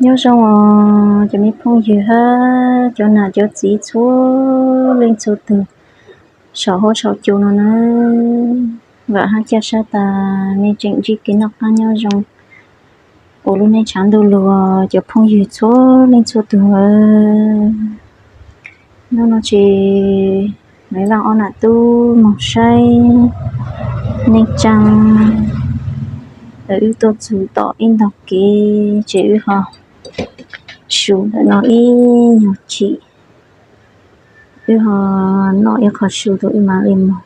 Nyob zoo os cov me phooj ywg hab cov nam cov txiv txhua leej txhua tug saum huab saum cua no na. Vam hab ca sab tas nej tseem ntsib kev noj qab nyob zoo ua lub neej tshav ntuj lug cov phooj ywg txhua leej txhua tug. Hnub no ces Maiv Vaaj ob nam tub moog saib neej tsaa, wb tuaj txug tom ib ntog kev ces wb ho su ntawm no ib nyuag chim, wb ho noj ib qho su tau wb mam li moog.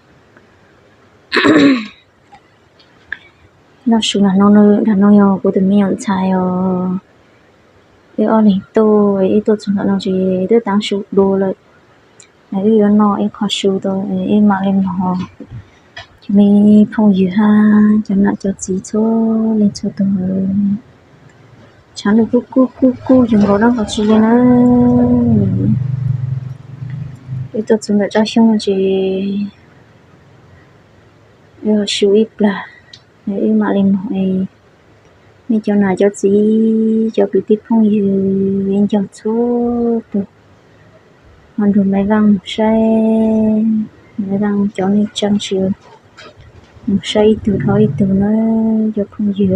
Noj su nram no, nram no yog kuv tus me nyuam ntxhais os. Wb ob leeg tuaj, wb tuaj txug ntawm no ces twb taav su dua lawm. Wb yuav noj ib qho su tau wb mam li moog. Cov me phooj ywg hab cov nam cov txiv txhua leej txhua tug, tshav ntuj kub kub kub kub yog nkaus dab qhov tsi le na. Wb tuaj txug ntawm tsab xyoob no ces wb ho su ib plag, wb mam li moog. Nej cov nam cov txiv, cov kwv tij phooj ywg viv ncaus txhua tug, ho nrug Maiv Vaaj moog saib, Maiv Vaaj cov neej tsaa tsi moog saib ib tug dhau ib tug na cov phooj ywg.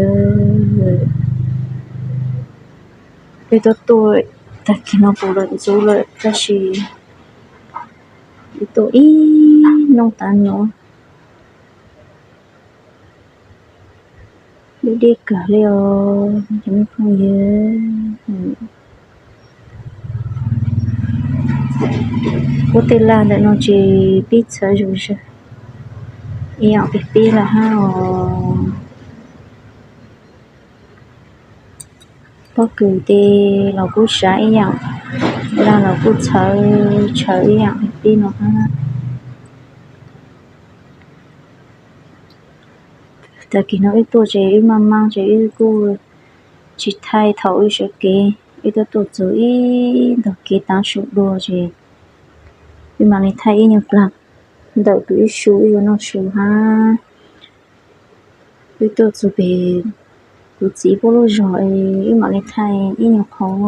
Wb tuaj tuaj tag kis no puv lawm ntxuv lawm tab sis wb tuaj ib nub tav no deb deb kawg li os cov me phooj ywg. Kuv tej laj ntawm no ces pib txhawv zuj zug, ib yaam pib pib lawm hab os. Pob kws tes los kuj sav ib yaam, laj los kuj txhawv txhawv ib yaam li pib no hab. Tag kis no wb tuaj ces wb maj maj ces wb kuj tsis thaij thaum wb sawv kev, wb tuaj tuaj txug ib ntog kev taav su dua ces wb mam li thaij ib nyuag plag ntawm kws wb su wb yuav noj su hab. Wb tuaj txug pem kuv txiv puab lub zog es wb mam li thaij ib nyuag qhov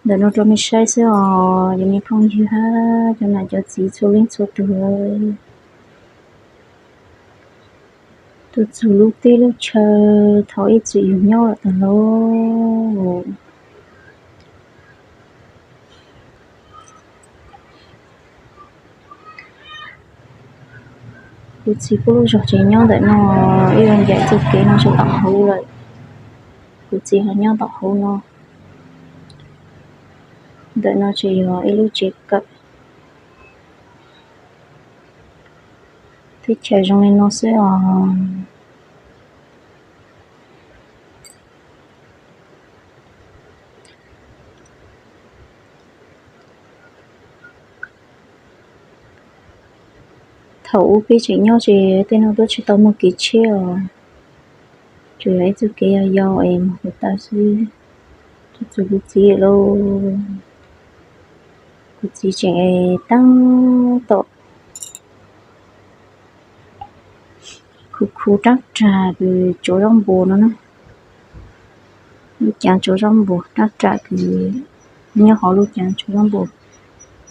ntawm no rau mej saib xwb os cov me phooj ywg hab cov nam cov txiv txhua leej txhua tug. Tuaj txug lub teb lub chaw thaum ib txwm yug nyob lawm tag lauj. Kuv txiv puab lub zog tseem nyob ntawm no, wb yuav ncaim txuj kev no tso tom hauv lawm. Kuv txiv ho nyob tom hauv no. Ntawm no tseem yog ib lub tsev kawm. Teb chaws zoo li no xwb os. Thaum ub peb tseem nyob ces tej no tuaj tsis tau muaj kev tsheb os, tsuas yog ib txuj kev yau yau es mus puag ta xwb. Tuaj txug kuv txiv lawm lauj. Kuv txiv tseem tab tom khuv khuv rab rag kws tsuav zaub npua no na. Lub caav tsuav zaub npua, rab rag kws nyob hauv lub caav tsuav zaub npua,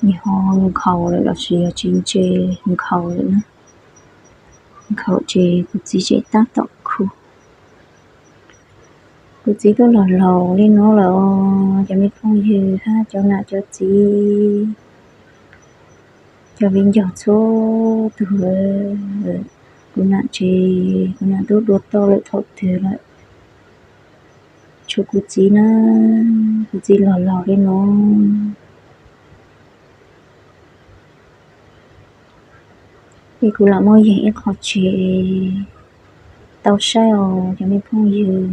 nws ho nkhaus lawm los sis yog tsis ntse, nkhaus lawm na. Nkhaus ces kuv txiv tseem tab tom khuv. Kuv txiv tuaj laus laus li no lawm os cov me phooj ywg hab cov nam cov txiv, cov viv ncaus txhua tug. Kuv nam ces kuv nam tub dua toj lawm thaum twg lawm. Tshuav kuv txiv na, kuv txiv laus laus li no. Es kuv lam muab yeeg ib qho tsev tau saib os cov me phooj ywg.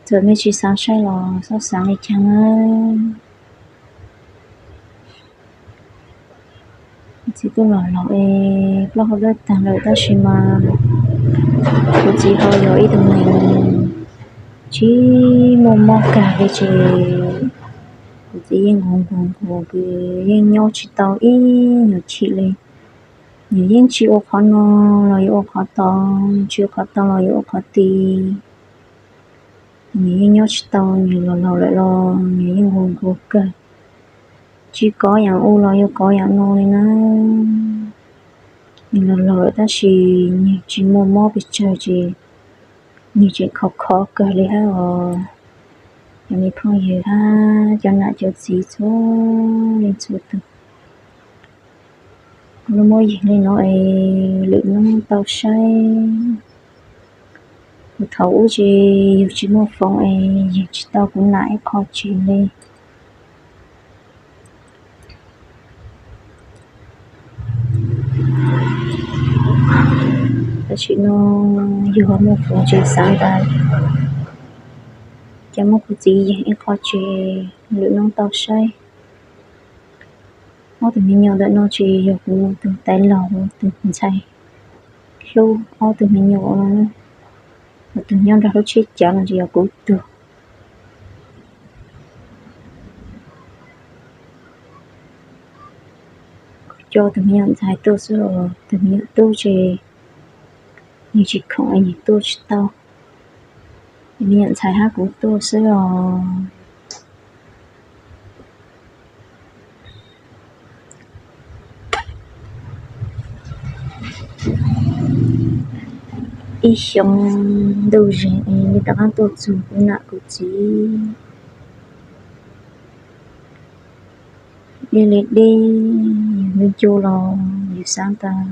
Txawm mej tsis xaav saib los xob xaav le caag na. Kuv txiv tuaj laus laus es plaub hau dawb taag lawm tab sis mas kuv txiv ho yog ib tug neeg tsis muaj mob kag li ces kuv txiv yeej nqus nqus nqus kws yeej nyob tsis tau ib nyuag chim li. Nws yeej tsis ua qhov no los yuav ua qhov tod, tsis ua qhov tod los yuav ua qhov tid. Nws yeej nyob tsis tau, nws los laus lawm los nws yeej nquag nquag kawg. Tsis kov yam ub los yuav kov yam no li na. Nws los laus lawm tab sis nws tsis muaj mob pes tsawg ces nws tseem khov khov kawg li hab os. Cov me phooj ywg hab cov nam cov txiv txhua leej txhua tug, lub muab yeeg li no es lwm hnub tau saib. Kuv thaum ub ces yug tsis muaj foom es yeeg tsis tau kuv nam ib qho tsev li. Tam sim no yug ho muaj foom tseem xav tas cas muab kuv txiv yeeg ib qho tsev lwm hnub tau saib. Ob tug me nyuam ntawm no ces yog kuv tus tais laug tus ntxhais hlub ob tug me nyuam no, tus nyob nrog lub tsheb cav no ces yog kuv tug. Kuv coj tus me nyuam ntxhais tuaj xwb os, tus me nyuam tub ces nws tsis khoom es nws tuaj tsis tau. Tus me nyuam ntxhais hab kuv tuaj xwb os. Ib xyoo ntuj zeeg es li rov qab tuaj txug kuv nam kuv txiv. Deb li deb, yug ncu los yug xav tas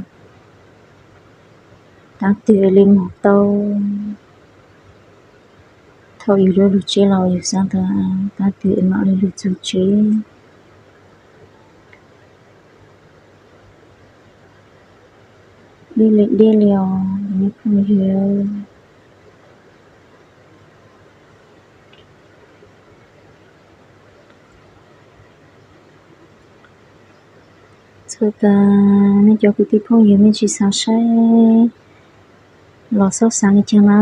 tav twg li moog tau. Thaum yug lug lug tsev los yug xav tas tav twg mam li lug txug tsev. Deb li deb li os, phooj ywg. Txhua tas nej cov kwv tij phooj ywg, nej tsis xav saib los xob xav li caag na.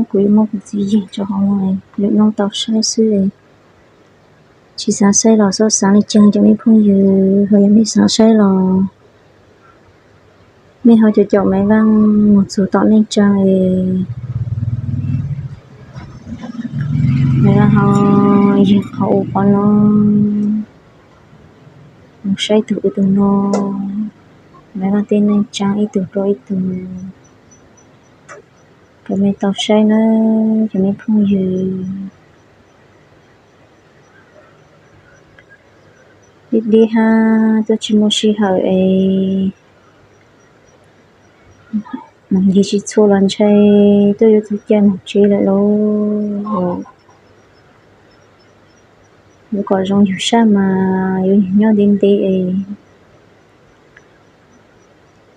Kuv yuav muab kuv txiv yeeg rau hauv no, lwm hnub tau saib xwb. Tsis xav saib los xob xav li caag cov me phooj ywg, ho yog nej xav saib los nej ho caum caum Maiv Vaaj moog txug tom neej tsaa es Maiv Vaaj ho yeeg qhov ub qhov no moog saib tug ub tug no, Maiv Vaaj tej neej tsaa ib tug rua ib tug rua mej tau saib na cov me phooj ywg. Dib dib hab tuaj tsis muaj sij hawm es moog yig tsis txhua los ntshai tuaj yuav txug caij moog tsev lawm lauj. Yuav kom zoo yug sab mas yuav yug nyob ntev ntev es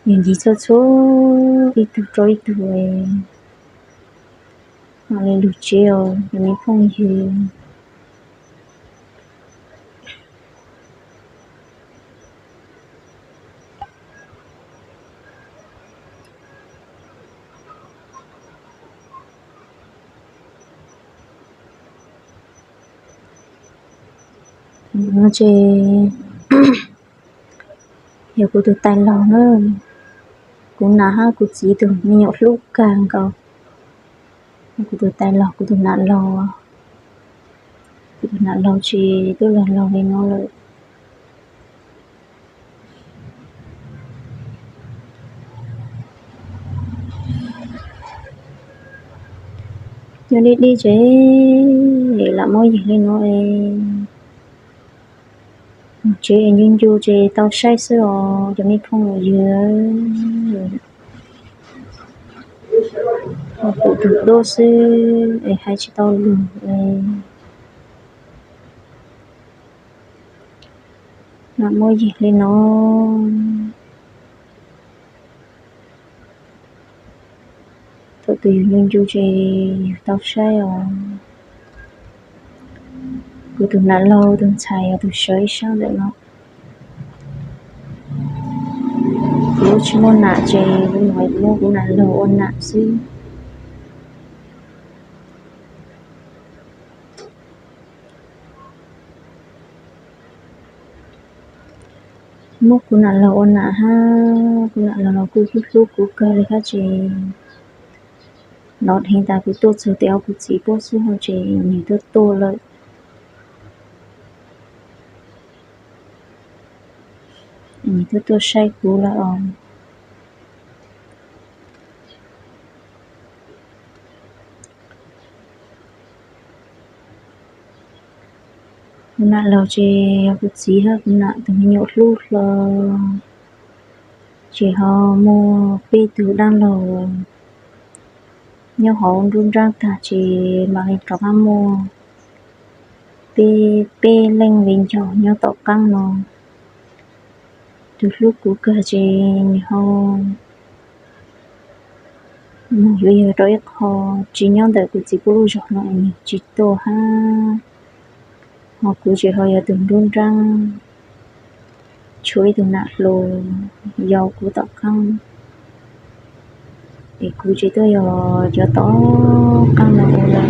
yug ncig txhua txhua ib tug rua ib tug es mam li lug tsev os cov me phooj ywg. No ces yog kuv tus tais laug na, kuv nam hab kuv txiv tus me nyuam hlub kawg nkaus. Kuv tus tais laug, kuv tus nam laug, kuv tus nam laug ces twb laug laug li no lawm. Nyob deb deb ces lam muab yig li no es moog tsev es ncu ncu ces tau saib xwb os cov me phooj ywg. Pum tug dub xwb es hais tsis tau lug es lam muab yig li no. Thaum twg yug ncu ncu ces yug tau saib os. Kuv tus nam laug tus ntxhais yog tus sawv ib sab ntawm no. Kuv tsis muaj nam ces kuv muab kuv nam laug ua nam xwb. Muab kuv nam laug ua nam hab kuv nam laug los kuj hlub hlub kuv kawg li hab ces Hnov dheev tas kuv tuaj txog tim kuv txiv puab xwb no ces nws tuaj tuaj lawm. Nws tuaj tuaj saib kuv lawm os. Kuv nam laug ces yog kuv txiv hab kuv nam tus me nyuam hlub hlo, ces ho muaj peb tug dab laug nyob hauv nruab nrab tag ces mam li rov qab muaj peb, peb leej viv ncaus nyob tom qaab no. Tus hlub kuv kawg ces nws ho moog yuav yawg rau ib qho, tsis nyob ntawm kuv txiv puab lub zog no, nws tsis tuaj hab, ho kuv ces ho yog tus nruab nrab, tshuav ib tug nam hluas yau kuv tom qaab, es kuv ces tuaj yog cov tom qaab no ua lawm.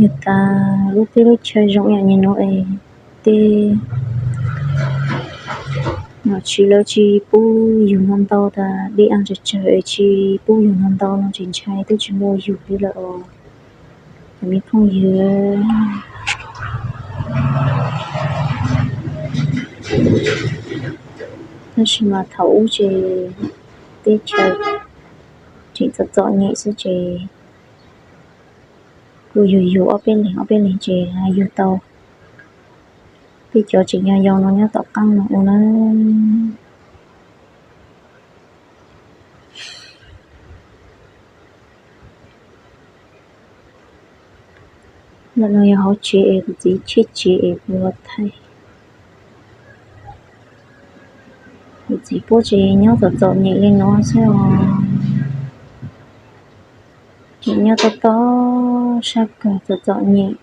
Yog tas lub teb lub chaw zoo ib yam li nuav es tej nom tswv lawv tsis pub yug ntau ntau, tas dej ua tsawg tsawg es tsis pub yug ntau ntau no ces ntshai twb tsis muaj yug li lawm os, cov me phooj ywg. Tab sis mas thaum ub ces teb chaws tseem txom txom nyem xwb ces kuj yug yug ob peb leeg ob peb leeg ces yug tau. Peb cov tseem yau yau no nyob tom qaab no ua na. Ntawm no yog hauv tsev es kuv txiv tshiab tsev es kuv los thaij. Kuv txiv puab ces nyob txom txom nyem li no xwb os. Ces nyob tob tob sab kawg txom txom nyem.